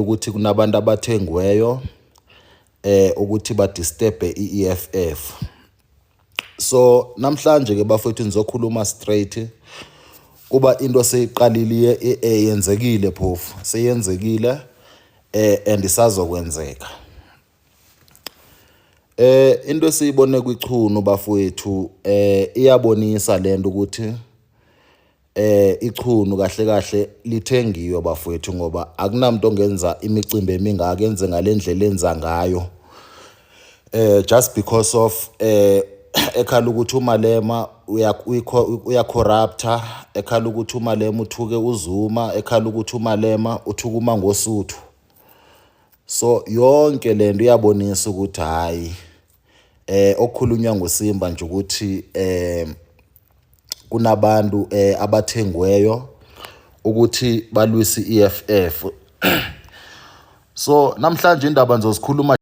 Ukuthi kunabantu abathengiweyo ukuthi badisturbe i-EFF. So namhlanje ke bafowethu, nizokhuluma straight kuba into seyiqalile, yenzekile, phofu seyenzekile and isazokwenzeka. Into esiyibone kwiChunu bafowethu, iyabonisa lento ukuthi iChunu kahle kahle lithengiwe bafowethu, ngoba akunamuntu ongenza imicimbi emingaka, enze ngalendlela enza ngayo, just because of ekhala ukuthi uMalema uyacorrupta, ekhala ukuthi uMalema uthuke uZuma, ekhala ukuthi uMalema uthuka uMangosuthu. So yonke lento iyabonisa ukuthi hayi, okukhulunywa ngoSimba nje ukuthi kunabantu abathengweyo ukuthi balwise iEFF. So namhlanje indaba ngizozikhuluma.